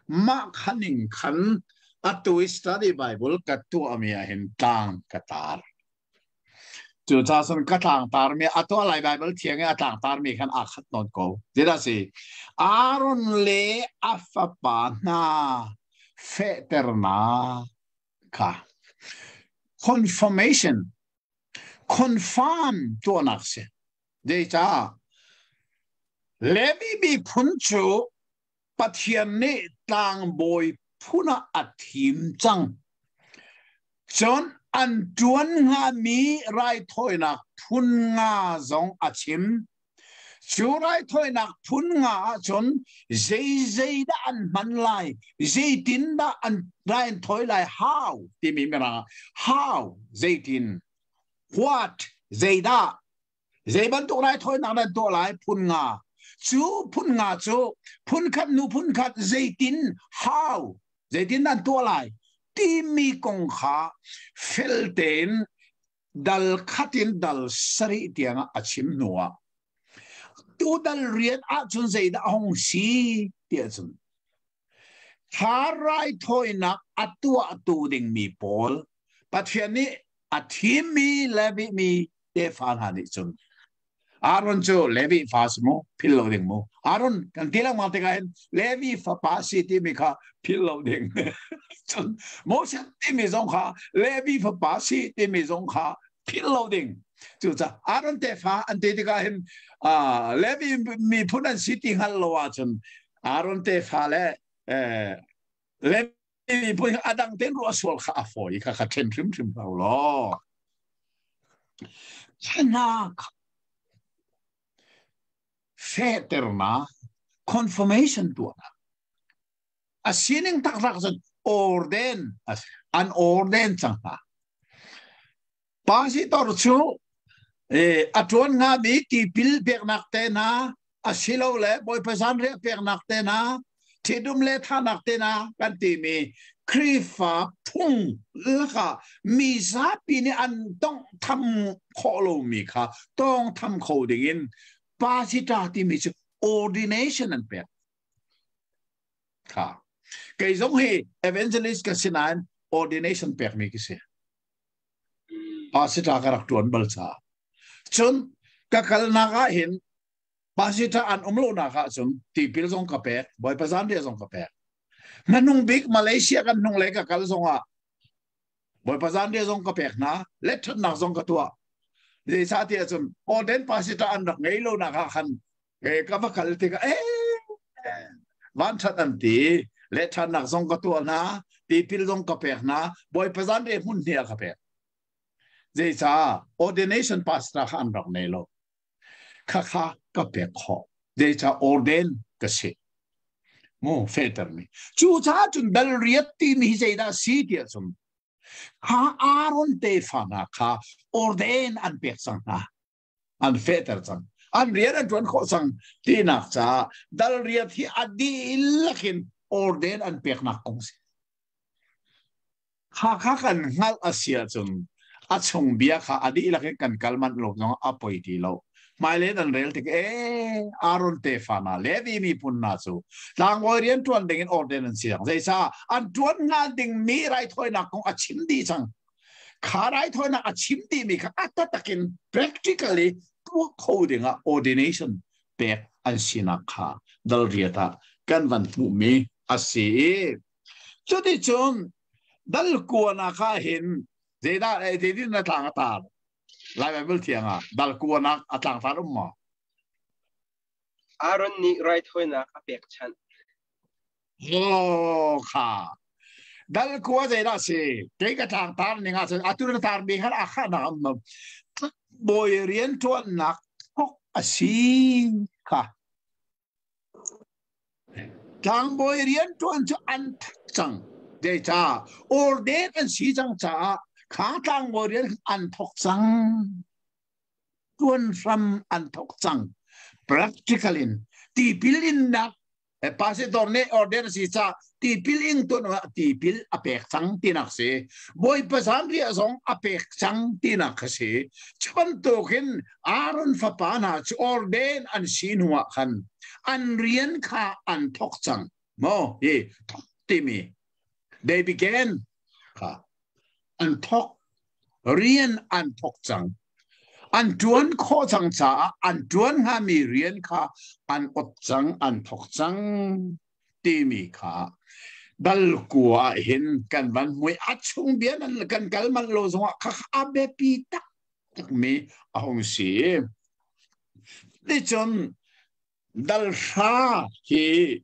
Speaker 3: Mah khaning khan atu i study Bible ka tuahmi ah hin tlang ka tar. Cucaah cun ka tlangtar mi a tuah lai Bible thiang i a tlangtar mi khan aa khat nawn ko. Zeidah si? Aaron le a fapa hna fehternak kha confirmation confirm tuahnak si. Zeicah? Levi miphun cu Pathian nih tlangbawi phun ah a thim cang. Cun an ṭuan hngami raithawinak phun nga zong a chim. Cu raithawinak phun nga ahcun zeizei dah an hman lai, zeitindah an rai an thawi lai, how timi mirang how zeitin, what zeidah Zei bantuk raithawinak nan tuah lai? Phun nga. Cu phun nga cu phun khat nu phun khat zeitin how zeitin nan tuah lai timi kong kha fel tein dal khat in dal sarih tiangah a chim hnuah tu dal riat ahcun zeidah a hung si tiah cun thla raithawinak a tuahtu dingmi pawl Pathian nih a thimmi le mi tefa hna nih cun Aaron cu Levi fa si mu phil lo ding mu Aaron kan ti lengmang tikah hin Levi fapa si timi kha phil lo ding cun Moses timi zong kha Levi fapa si timi zong kha phil lo ding cucaah Aaron tefa an ti tikah hin Levi miphun an si ti hngal lo ahcun Aaron tefa le Levi miphun a dang ten ruah sual kha a fawi kha kha ṭhen hrimhrim ko law hna fehternak confirmation tuahnak a sining taktak cun orden an orden cang hna Pasitor cu a ṭuan hngami tipil peknak te hna asilole Bawipa zanriah peknak te hna ṭhitum le thahnak te hna kan timi Khrihfa phung lakah mi zapi nih an tawnghtham khawh lomi kha tawngtham kho dingin pasita timi cu ordination an pek. Kha. Kei zong hi evangelist ka si nain ordination pekmi ka si. Pasita ka rak ṭuan bal caah. Cun ka kalnak ah hin pasita an um lonak ah cun tipil zong ka pek, Bawipa zanriah zong ka pek. Hmanung bik Malaysia kan hnung lei ka kal zong ah Bawipa zanriah zong ka pek hna, let ṭhatnak zong ka tuah. Zeicahtiah cun Orden pasita an rak ngei lonak ah khan ka va kal tikah eh van ṭhat an ti le ṭhannak zong ka tuah hna tipil zong ka pek hna Bawipa zanriah hmun hnih ah ka pek zeicah ordination pastor kha an rak nei lo khakha ka pek khawh zeicah ordain ka si mu fehter mi cu caah cun dal riat timi hi zeidah si tiah cun kha Aaron tefa hna kha ordain an pek cang hna an fehter cang an rian an ṭuan khawh cang tinak caah dal riat hi a dihlak in orden an peknak kong si kha kha kan hngalh a si ahcun a chung bia kha a dihlak in kan kal manh lo zong a poi ti lo hmailei nan rel tik e Aaron tefa hna Levi miphun hna cu tlangbawi rian ṭuan ding in orden an si cang zeicah an ṭuan hnga ding mi raithawinak kong a chim dih cang Kha raithawinak a chim dihmi kha a taktak in practically tuah kho dingah ordination pek an sinak kha dal riat ah kan van hmuhmi a si i cuticun dal kuanak ah hin zeidah zeitin na tlang a tar Lai Bible thiang ah dal kuanak a tlang tar um maw?
Speaker 1: Aaron nih raithawinak a pekchanh.
Speaker 3: Oh kha dal kua zeidah si kei ka tlang tar ning ah cun atu na tar mi khan a kha nak am bawi rian ṭuannak thok a si kha tlangbawi rian ṭuan cu an thak cang zeica ordain an si cang caah kha tlangbawi rian an thok cang ṭuan hram an thok cang practical in tipil innak. Pastor nih order si ca tipil ing tun ah tipil a pek cang tinak si. Bawipa zanriah zong a pek cang tinak kha si. Cu bantukin Aaron fapa hna cu ordain an si hnu ah khan an rian kha an thok cang. Mo hi thok timi they began kha an thok rian an thok cang. An ṭuan khawh cang caah an ṭuan hngami rian kha an ot cang, an thok cang timi kha dal kua ah hin kan van hmui. A chung bia nan kan kal manh lo zongah kha a biapi taktakmi a hung si. Ticun dal hra hi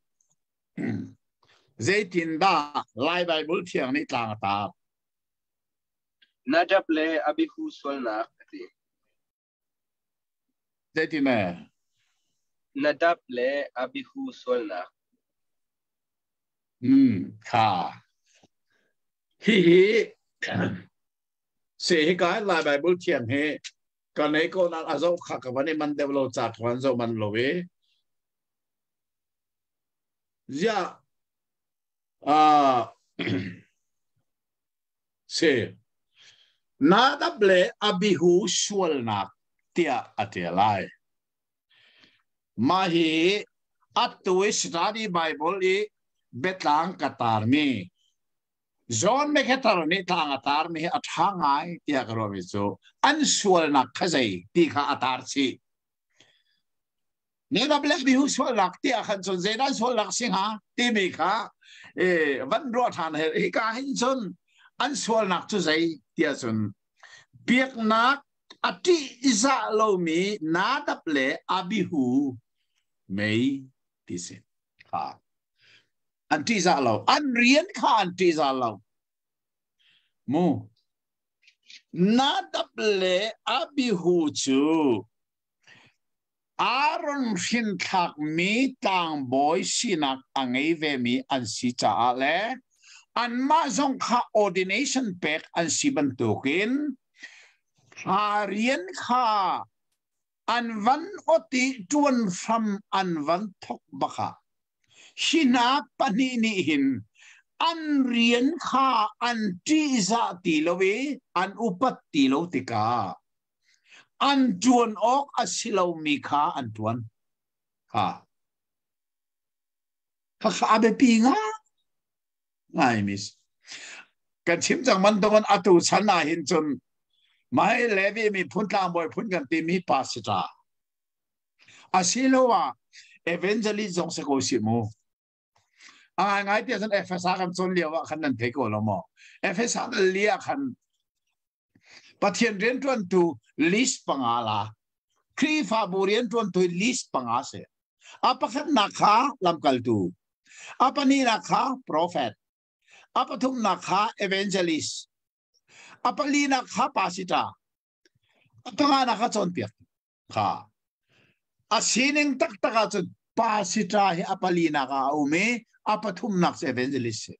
Speaker 3: zeitindah Lai Baibal Thiang nih tlang a tar?
Speaker 1: Nadab le Abihu sualnak a ti.
Speaker 3: Zeitin eh?
Speaker 1: Nadab le Abihu sualnak.
Speaker 3: Kha. Hihi se hi ka Lai Bible thiam hi ka nei ko nak a zoh kha ka van i man deuh lo ca ka van zoh man lo i ziah Si. Nadab le Abihu sualnak tiah a ṭial lai. Mah hi atu i Study Bible i biatlang ka taarmi John MacArthur nih tlang a taarmi hi a ṭha ngai tiah ka ruahmi cu an sualnak kha zei ti kha a taar chih. Nadab le Abihu sualnak ti ah khan cun zeidah sualnak si hnga timi kha van ruah ṭhan he hika hin cun an sualnak cu zei tiah cun biaknak a ṭihzah lomi Nadab le Abihu mei ti si kha an ṭihzah lo, an rian kha an ṭihzah lo mu. Nadab le Abihu cu Aaron hrinthlakmi tlangbawi sinak a ngei vemi an si caah le anmah zong kha ordination pek an si bantukin thla rian kha an van ot i ṭuan hram an van thawk bak ah hi hna pahnih nih hin an rian kha an ṭihzah ti lo i an upat ti lo tikah an ṭuan awk a si lomi kha an ṭuan. Ha. Khakha a biapi ngai mi kan chim cang bantukin atu chan ah hin cun mai Levi mi phun tlangbawi phun kan timi pastor asiloah evangelist zong si ko si mu. A ngaingai tiah cun Efesa kan cawn lio ah khan nan thei ko lo maw? Efesa li ah khan Pathian rianṭuantu list panga la. Khrihfabu rianṭuantu list panga si. A pakhatnak kha lamkaltu, a pahnihnak kha prophet, a pathumnak kha evangelist, a palinak kha pastor, a panganak kha cawnpiaktu. Kha a sining taktak ahcun pastor hi a palinak ah a um i a pathumnak cu evangelist si.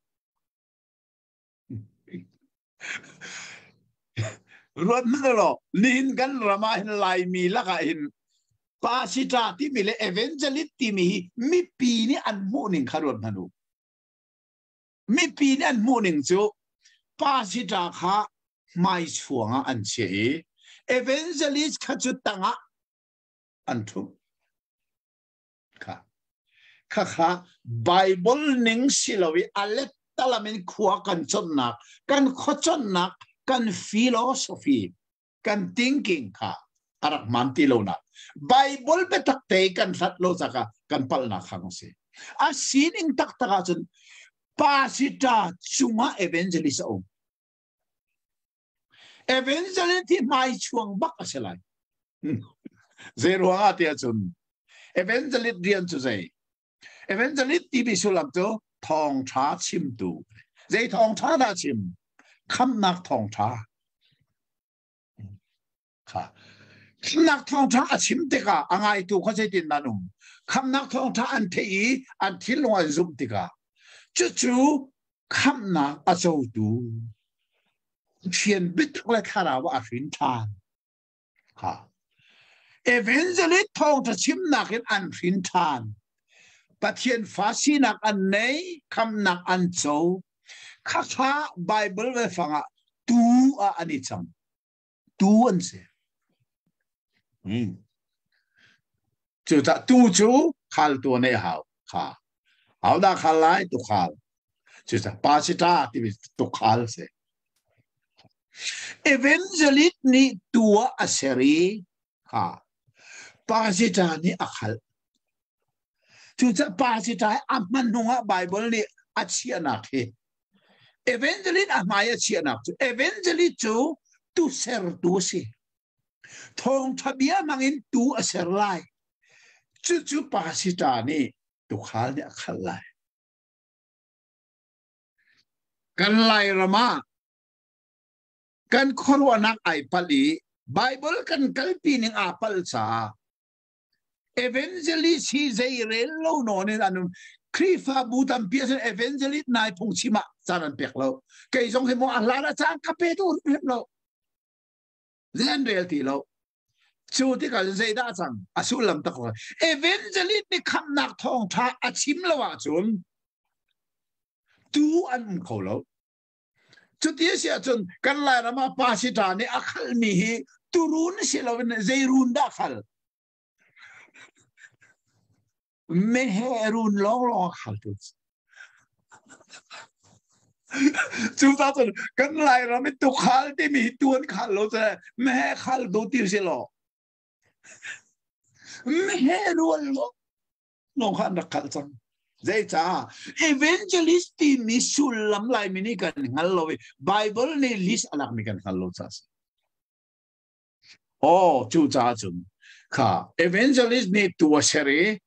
Speaker 3: Ruat hmanh law nihin kan ram ah hin Laimi lakah hin pastor timi le evangelist timi hi mipi nih an hmuh ning kha ruat hmanh u. Mipi nih an hmuh ning cu pastor kha hmaichuang ah an chiah i evangelist kha cu tangah an ṭhumh. Kha khakha Bible ning si lo i a lettalam in khua kan chonhnak, kan khuachonhnak, kan philosophy, kan thinking kha a rak hmaan ti lo nak. Bible biatak te kan hlat lo caka kan palhnak hang si. A sining taktak ahcun pasita cungah evangelist a um. Evangelist hi hmai chuang bak a si lai. Zei ruang ah tiah cun evangelist rian cu zei? Evangelist timi sullam cu thawngṭha chimtu. Zei thawngṭha dah chim? Khamhnak thawngṭha. Kha. Khamhnak thawngṭha a chim tikah a ngaitu kha zeitin an um? Khamhnak thawngṭha an theih i an thinlung an zumh tikah cucu khamhnak a cotu Pathian biatak le thlarau ah a hrin ṭhan. Ha. Evangelist thawngṭha chimnak in an hrin ṭhan. Pathian fa sinak an nei, khamnak an co. Khakha Bible ve fangah tu ah an i cang. Tu an si. Cu ta tu cu khal tu nei hau kha. Hau dah khal lai tu khal. Cu ta pa si ta ti tu khal si. Evangelist nih tua a seri kha pasita nih a khalh. Cucaah pasita a hmanung ah Bible nih a chiahnak hi evangelist a hmai a chiahnak cu evangelist cu tu sertu a si. Thawngtha bia hmangin tu a ser lai. Cucu pasita nih tukhal nih a khalh lai. Kan Lairam ah kan khuaruahnak ai palh i Bible kan kalpi ning aa palh caah evangelist hi zei rel lo nawn in an um. Khrihfabu tampi ahcun evangelist nai phungchim ah caan an pek lo. Kei zong hi maw a hlan ah caan ka pe tu hrim lo. Zei an rel ti lo. Cu tikah zeidah cang? A sullam tak lo. Evangelist nih khamhnak thawngṭha a chim lo ahcun tu an um kho lo. Cuti a si ahcun kan Lairam ah pasita nih a khalmi hi turun si loin zei run dah khal? Meheh run lawnglawng a khal tu. Cu ta cun kan Lairam i tukhal timi hi tu an khal lo cu meheh khal tu ti si lo. Meheh rual lo lawng kha an rak khalh cang. Zeicah? Evangelist timi sullam Laimi nih kan hngal lo i Bible nih list a lakmi kan hngal lo caah si. Oh, cu caah cun kha evangelist nih tu a ser i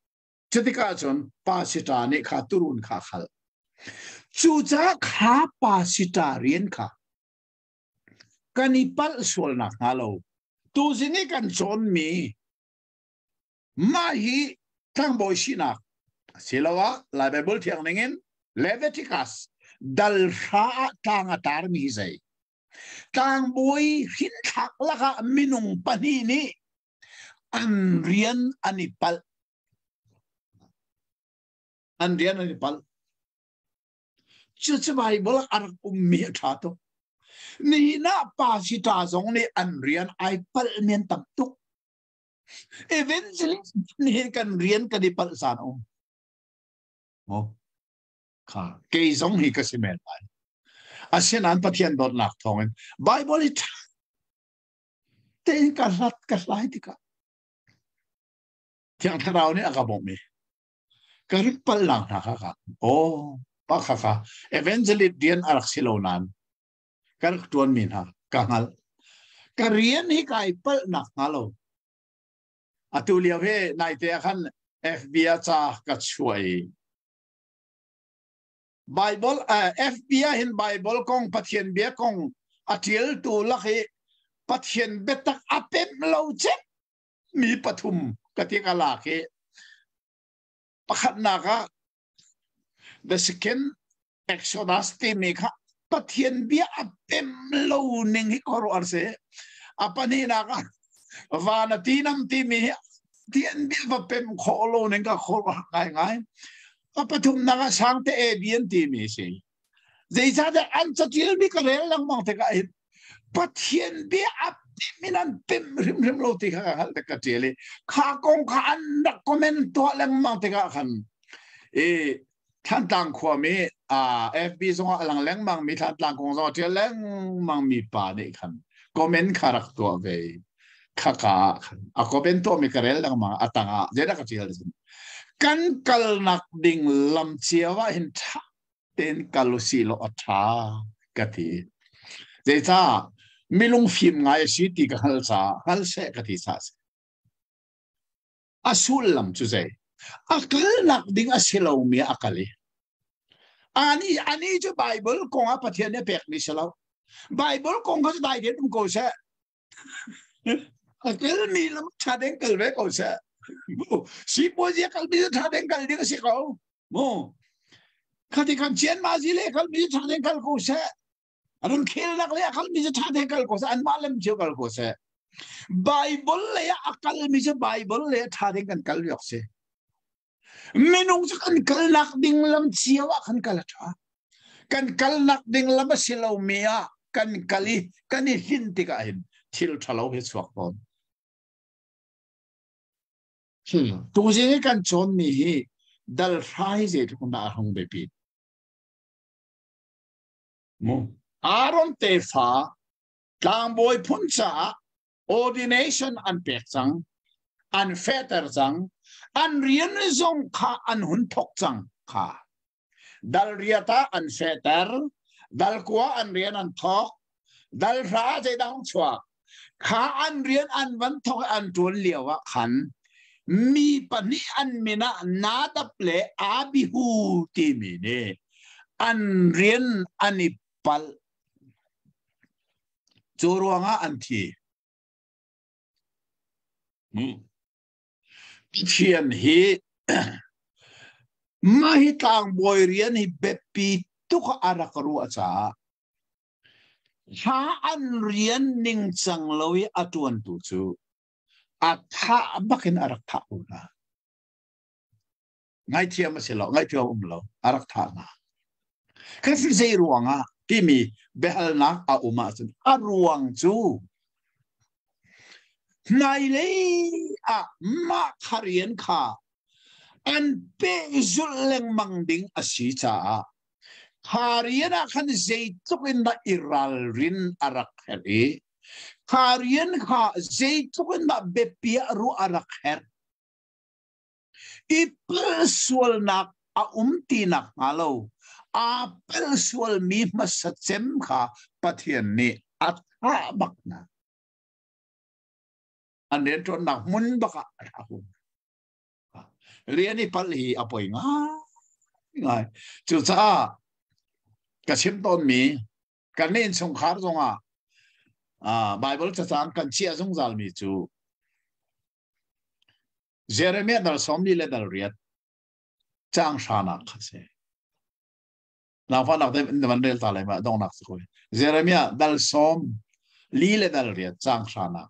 Speaker 3: cutikah cun pasita nih kha turun kha khal. Cucaah kha pasita rian kha kan i palh sual nak hnga lo. Tuzing i kan cawnmi Mah hi tlangbawi sinak asiloah Lai Baibal Thiang ningin Leviticus dal hra ah tlang a tarmi hi zei? Tlangbawi hrinthlak lakah minung pahnih nih an rian an i palh. An rian an i palh. Cucu Baibal ah a rak ummi a ṭha tuk. Nihin ah pasita zong nih an rian ai palh mi an tam tuk. Evangelist nih kan rian kan i palh caan um. Mo kha kei zong hi ka si men lai. Asinain Pathian dawtnak thawngin Bible i ṭha tein ka hlat ka hlai tikah Thiang Thlarau nih a ka bawmh i ka rik palh nak hna kha ka oh pa kha kha evangelist rian a rak si lo nain ka rak ṭuanmi hna ka hngalh. Ka rian hi kai palh nak hnga lo. Atu lio hi naite ah khan FB ah ca ka chuah i Bible FB ah hin Bible kong Pathian bia kong a ṭialtu lak i Pathian biatak a pemh lo cem mi pathum ka ti ka lak i pakhatnak ah the second Exodus timi kha Pathian bia a pem lo ning hi khuaruah si. A pahnihnak ah van a tinam timi hi Pathian bia va pem khawh lo ning ka khuaruah ngai ngai. A pathumnak ah sangte ebi an timi si. Zeicahtiah an catialmi ka rel lengmang tikah hin Pathian bia a pem in an pem hrimhrim lo ti kha ka hngalh ka ṭial i kha kong kha an rak comment tuah lengmang tikah khan i Thantlang khuami FB zongah a lang lengmang mi Thantlang kong zong a ṭial lengmang mi pa nih khan comment kha rak tuah ve khaka ah khan a comment tuahmi ka rel lengmang a tangah zeidah ka ṭial kan kalnak ding lam cio ah hin ṭha tein kal usih law a ṭha ka ti. Zeicah milung fim ngai a si ti ka hngalh caah hngal seh ka ti caah si. A sullam cu zei? A kalnak ding a si lomi a kal i ani ani cu Bible kong ah Pathian nih a pekmi si lo. Bible kong kha cu dai tein um ko seh. A kalmi lam ṭha deng kal ve ko seh. Sipuazi a kalmi cu ṭha deng kal ding a si ko. Mu. Khati kan chian ma zi le kalmi cu ṭha deng kal ko seh. An khelnak le a kalmi cu ṭha te kal ko seh anmah lem cio kal ko seh. Bible lei ah a kalmi cu Bible lei ah ṭha ding kan kal riak si. Minung cu kan kalnak ding lam cio ah kan kal a ṭha. Kan kalnak ding lam a si lomi ah kan kal i kan i hlin tikah hin thil ṭhalo hi chuak tawn. Tuzing i kan cawnmi hi dal hrai zeitluk in dah a hung biapit. Mu. Aaron tefa tlangbawi phun caah ordination an pek cang, an fehter cang, an rian zong kha an hun thok cang kha. Dal riat ah an fehter, dal kua an rian an thok, dal hra zeidang chuak. Kha an rian an van thok an ṭuan lio ah khan mi pahnih an min ah Nadab le Abihu timi nih an rian an i palh. Cu ruangah an thi. Pathian hi mah hi tlangbawi rian hi biapi tuk a rak ruah caah thla an rian ningcang lo i a ṭuantu cu a thah bakin a rak thah ko hna. Ngaithiam a si lo, ngaithiam um lo, a rak thah hna. Kan si zei ruangah timi biahalnak a um ahcun a ruang cu hmailei ah mah kha rian kha an pehzulh lengmang ding a si caah kha rian ah khan zeitluk in dah i ralrin a rak herh i kha rian kha zeitluk in dah biapi ah ruah a rak herh I palsualnak a um ti nakhnga lo aa palsualmi hmasa cem kha Pathian nih a thah bak hna. An rianṭuannak hmun bak ah a thah hna. Rian i palh hi a poi ngaingai. Cucaah ka chim tawnmi kan innchungkhar zongah Bible cacang kan chiah zungzalmi cu Jeremiah dal 40 le dal riat caang hranak kha si. Langfahnak te na van rel ta lai ma dongnak si koi. Jeremiah dal 40 le dal riat caang hranak.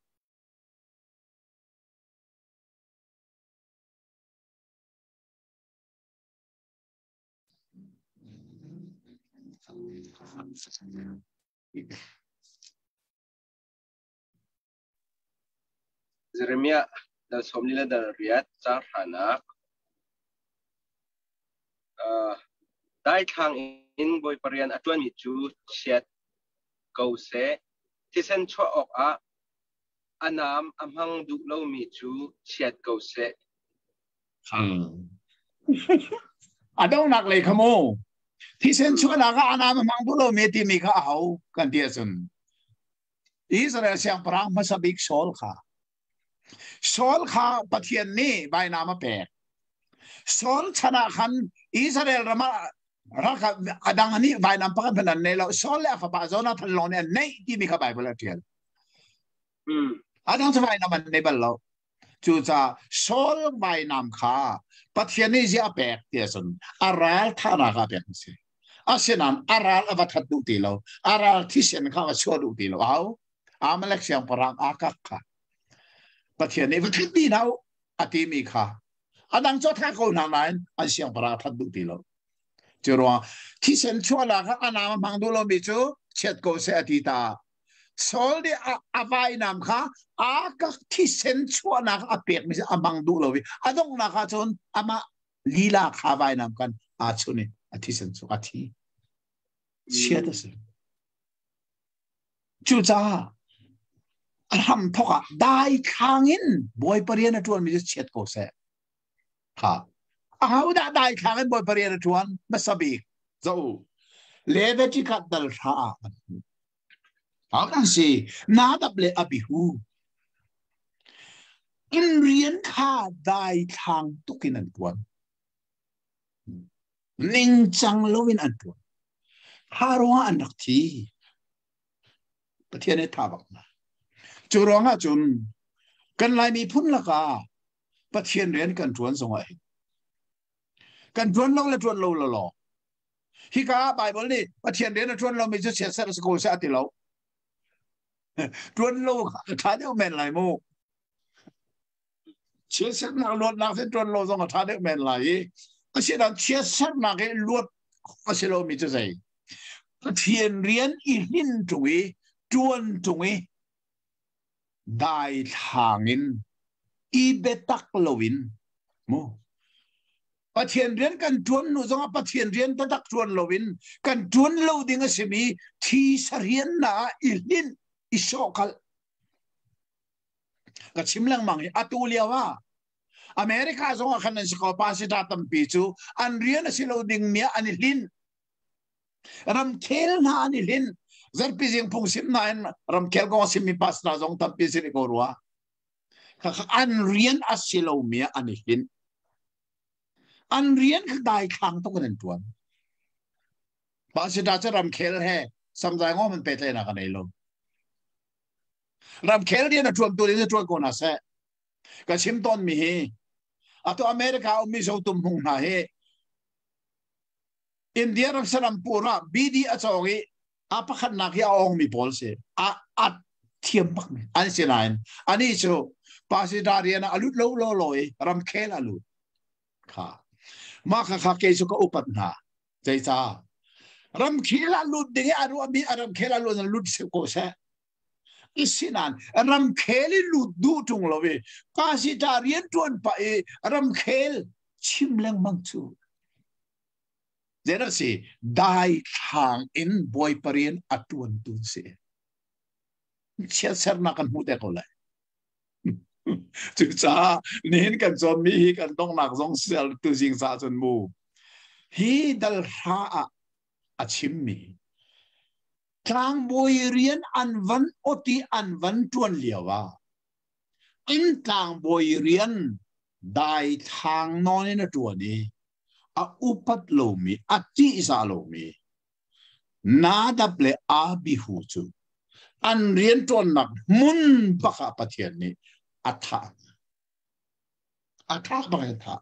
Speaker 1: Jeremiah dal 40 le dal riat caang hranak daithlang in Bawipa rian a ṭuanmi cu chiat ko seh. Thisen chuah awkah a naam a hmang duh lomi cu chiat ko seh.
Speaker 3: A donghnak lei kha mu. Thisen chuahnak ah a naam a hmang duh lomi timi kha a ho kan ti ahcun Israel siangpahrang hmasa bik Saul kha Saul kha Pathian nih vainam a pek. Saul chan ah khan Israel ram ah ralkap a dang nih vainam pakhat hmanh an nei lo. Saul le a fapa Jonathan lawng nih an neih timi kha Bible a ṭial. A dang cu vainam an nei bal lo. Cucaah Saul vainam kha Pathian nih ziah a pek ti ahcun a ral thahnak ah pek a si. Asinain a ral a va that duh ti lo. A ral thisen kha a va chuah duh ti lo. Au Amalek siangpahrang Agag kha Pathian nih va that dih hna u a timi kha a dang cu a thah ko hna nain an siangpahrang a that duh ti lo. Cu ruang thisen chuahnak ah a naam a hmang duh lomi cu chiat ko seh a ti ta. Saul nih a vainam kha Agag thisen chuahnak a pekmi a hmang duh lo i a donghnak ah cun amah lila kha vainam kan aa chun i a thisen cu a thi. Chiat a si. Cucaah a hram thawk ah daithlang in Bawipa rian a ṭuanmi cu chiat ko seh. Ha. Ahodah daithlang in Bawipa rian a ṭuan? Hmasa bik. Zo. Leviticus dal hra ah kan hmuh. Kan si. Nadab le Abihu. In rian kha daithlang tukin an ṭuan. Ningcang loin an ṭuan. Kha ruangah an rak thi. Pathian nih tha bak hna. Cu ruangah cun kan Lai miphun lakah Pathian rian kan ṭuan zongah hin kan ṭuan lo le ṭuan lo lo law hika ah Bible nih Pathian rian a ṭuan lomi cu chiatserh si ko seh a ti lo. Ṭuan lo kha a ṭha deuh men lai mu. Chiatsernak luatnak te ṭuan lo zong a ṭha deuh men lai i asinain chiatsernak i luat a si lomi cu zei? Pathian rian i hlin ṭung i ṭuan ṭung i daithlang in i biatak loin mu Pathian rian kan ṭuan hnu zongah Pathian rian taktak ṭuan loin kan ṭuan lo ding a simi thisa rian na ah i hlinh i sawhkalh ka chim lengmang hi atu lio ah America zong ah khan an si ko pastor tampi cu an rian a si lo ding mi ah an i hlinh ramkhel hna an i hlinh zarpi zing phung sim na in ramkhel kong sim mi pastor zong tampi si ko rua an rian a si lo mi ah an i hlinh an rian kha dai thlang tuk in an tuan pastor cu ramkhel he samzai ngom an pe tle na ka nei lo Ramkhel rian a ṭuantu ding ṭuan ko hna seh. Ka chim tawnmi hi atu America ummi zotum hmung hna hi India ram saram pur ah BD a cawng i a pakhatnak hi a ongmi pawl si. A a thiam bak mi an si nain ani cu pastor rian ah a lut lo lo lo i ramkhel a lut. Kha mah kha kha kei cu ka upat hna. Zeicah? Ramkhel ah lut ding i a ruahmi a ramkhel ah lut lut se ko seh. Isinan ramkhel i lut duh ṭung lo i pasita rian ṭuan pah i ramkhel chim lengmang cu. Zeidah si dai thlang in bawipa rian a ṭuan tu si. Chiatsernak kan hmuh te ko lai. Cucaah nihin kan cawnmi hi kan donghnak zong sel tuzing ca cun mu. Hi dal hra ah a chimmi tlangbawi rian an van oti an van tuan lio ah an tlangbawi rian dai thang nawn in a tuan i a upat lomi a ṭihzah lomi Nadab le Abihu cu an rianṭuannak hmun bak ah Pathian nih a thah hna. A thah bak in thah.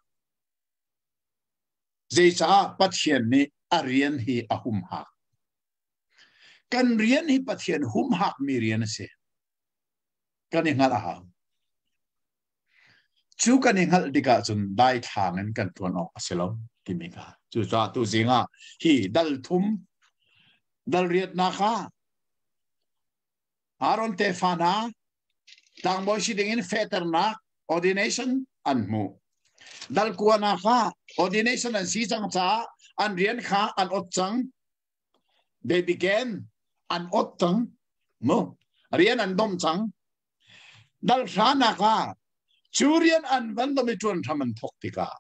Speaker 3: Zeicah Pathian nih a rian hi a humhak? Kan rian hi Pathian humhakmi rian a si. Kan i hngalh a hau. Cu kan i hngalh tikah cun daithlang in kan ṭuan awk a si lo timi kha. Cucaah tuzing ah hi dal thum, dal riatnak ah Aaron tefa hna tlangbawi si dingin fehternak ordination an hmuh. Dal kuanak ah ordination an si cang caah an rian kha an ot cang. They began an ot cang. Mu rian an dom cang. Dalhranak ah cu rian an van dom i ṭuan hram an thawk tikah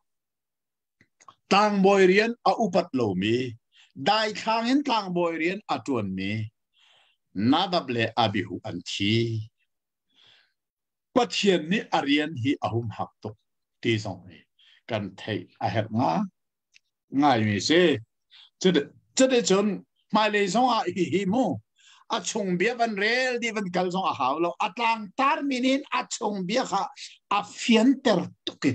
Speaker 3: tlangbawi rian a upat lomi, daithlang in tlangbawi rian a ṭuanmi Nadab le Abihu an thi. Pathian nih a rian hi a humhak tuk ti zong hi kan theih a herh nga ngaimi si. Cuticun hmailei zong ah hihi mu a chung bia van rel di van kal zong a hau lo a tlangtar min in a chung bia kha a fianter tuk i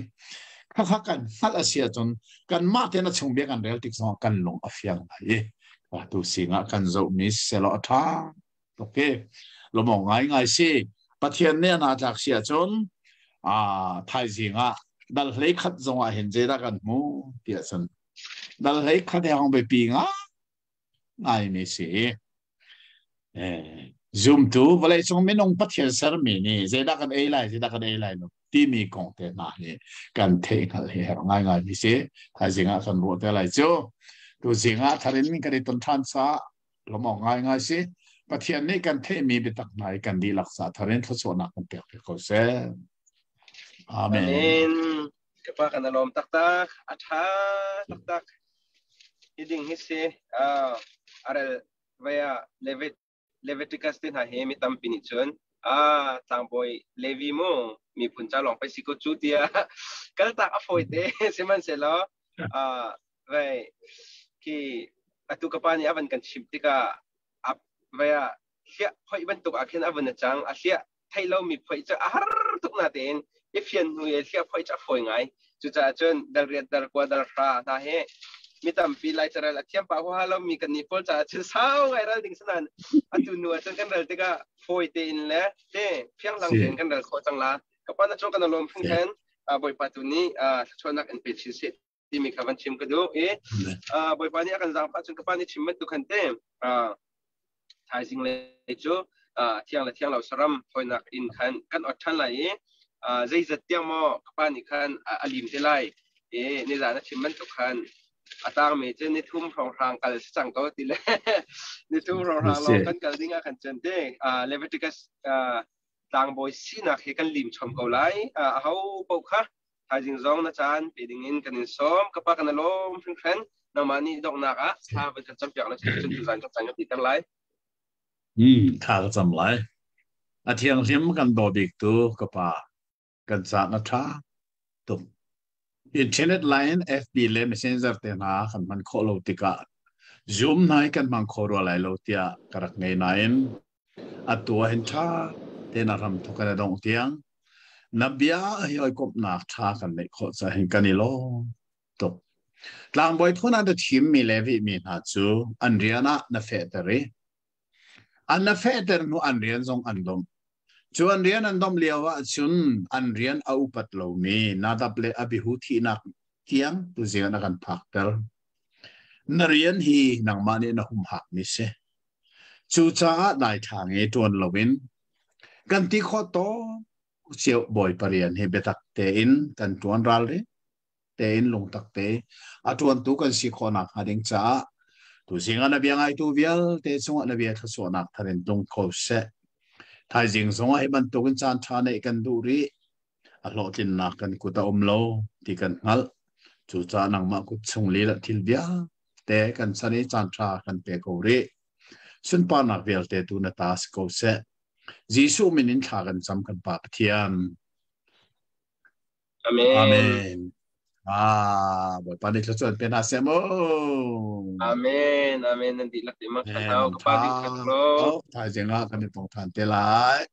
Speaker 3: khakha kan hngalh a si ahcun kanmah tein a chung bia kan rel tik zong kan lung a fiang lai i tu singah kan zohmi selaw a ṭha tuk i lawmawng ngaingai si Pathian nih an tlak si ahcun thaizing ah dal hlei khat zong ah hin zeidah kan hmu tiah cun dal hlei khat he hong biapi nga ngaimi si zumtu vawleicung minung Pathian sermi nih zeidah kan ei lai zeidah kan ei lai lo timi kong te hna hi kan theih hngalh hi herh ngaingai mi si thaizing ah kan ruah te lai cu tu zing ah tharin kan i ton ṭhan sa lawmawk ngaingai si Pathian nih kan theihmi biatak hna i kan dihlak sa thar in thluachuahnak kan pek ve ko seh. Amen.
Speaker 1: Amen. Ka pa kan alawm taktak. A tha taktak. Hi ding hi si arel vaya Levit Leviticus te hna hi mi tampi nih cun a tlangbawi Levi mu miphun ca lawng pei si ko cu tiah kaltak a fawi te sihmanhsehlaw vai khi atu ka pa nih a van kan chimh tikah a vai ah hliah phoih bantuk ah khin a vun a cang a hliah theih lomi phoih cu a har tuk na tein i fian hnu i hliah phoih cu a fawi ngai cucaah cun dal riat dal kua dal hra hna hi mi tampi lai carel a thiam pah huaha lomi kan nih pawl caah cun sau ngai ral ding sanan atu nu ah cun kan ral tikah fawi tein le te fianghlang tein kan ral khawh cang la ka pa na cu kan alawm hringhren. Bawipa tu nih thluachuahnak in pe chin seh timi kha van chim ka duh i Bawipa nih a kan zaangfah cun ka pa nih chim bantuk khan te thaizing lei cu thiang le thiang lo saram thawinak in khan kan ot ṭhan lai i zeizat tiang maw ka pa nih khan a lim te lai i nizan a chim bantuk khan a tangmi cu ni thum hrawnghrang kal si cang ko ti le ni thum hrawnghrang lawng kan kal ding ah khan cun te Leviticus tlangbawi sinak hi kan lim chom ko lai. Aho paoh kha thaizing zong na caan pe ding in kan in sawm. Ka pa kan lawm hringhran. Nangmah nih donghnak ah thla van kan campiak la cun tuzan kan caan kan titer lai.
Speaker 2: Tha ka cam lai. A thianghlim kan daw bik tu ka pa kan ca na tha tuk. Internet line FB le Messenger te hna kan hman khawh lo tikah Zoom hna hi kan hmang kho rua lai lo tiah ka rak ngei nain atu ah hin ṭha tein a ram thawk in a dongh tiang na bia hi hawikomhnak ṭha kan neih khawh caah hin kan i lawm tuk. Tlangbawi phun ah na thimmi le vihmi hna cu an rian ah na fehter i an na fehter hnu an rian zong an domh. Cu an rian an domh lio ah cun an rian a upat lomi Nadab le Abihu thihnak tiang tuzing ah na kan phakter. Na rian hi nangmah nih na humhakmi si. Cucaah daithlang i ṭuan loin kan ti khawh tawk cio Bawipa rian hi biatak tein kan ṭuan ralring tein lungtak te a ṭuantu kan si khawhnak hnga ding caah tuzing ah na bia ngaitu vialte cungah na bia thluachuahnak thar in tlung kho seh. Thaizing zongah hi bantukin caan ṭha neih kan duh rih. A hlawhtlinnak kan kut a um lo ti kan hngalh. Cucaah nangmah kut chung lila thil vialte kan chan i caan ṭha kan pe ko rih. Sunparnak vialte tu na ta si ko seh. Jesuh min in thla kan cam kan Pa Pathian.
Speaker 1: Amen.
Speaker 2: Amen. Ah, Bawipa nih thluachuah pe hna seh mu.
Speaker 1: Amen. Amen. Nan dihlak te mang
Speaker 2: Amen.
Speaker 1: ka pa ding khat lo.
Speaker 2: Thaizing ah kan i tong than te lai.